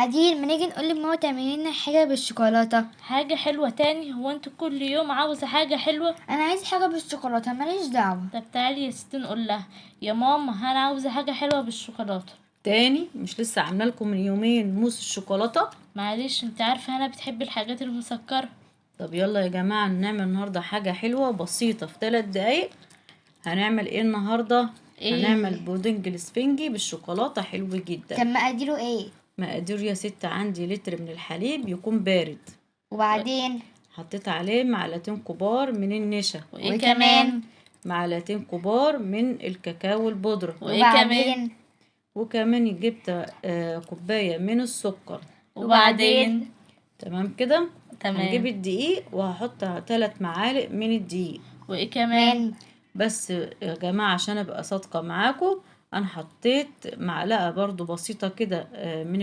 هدير، ما نيجي نقول لماما تعملي لنا حاجة بالشوكولاتة. حاجة حلوة تاني؟ هو انت كل يوم عاوزة حاجة حلوة؟ انا عايز حاجة بالشوكولاتة، ماليش دعوة. طب تعالي يا ستي نقول لها، يا ماما انا عاوزة حاجة حلوة بالشوكولاتة. تاني؟ مش لسه عامله لكم من يومين موس الشوكولاتة؟ معلش، انت عارفة انا بتحب الحاجات المسكرة. طب يلا يا جماعة نعمل النهاردة حاجة حلوة بسيطة في 3 دقايق. هنعمل ايه النهاردة؟ إيه؟ هنعمل بودنج الاسفنجي بالشوكولاتة، حلو جدا. طب مقاديره ايه؟ مقادير يا ست، عندي لتر من الحليب يكون بارد. وبعدين؟ حطيت عليه معلقتين كبار من النشا. وايه وكمان؟ كمان؟ معلقتين كبار من الكاكاو البودرة. وايه كمان؟ وبعدين؟ وكمان جبت كوباية من السكر. وبعدين؟ تمام كده؟ تمام. هنجيب الدقيق وهحط 3 معالق من الدقيق. وايه كمان؟ بس يا جماعة عشان ابقى صادقة معاكم، انا حطيت معلقة برضو بسيطة كده من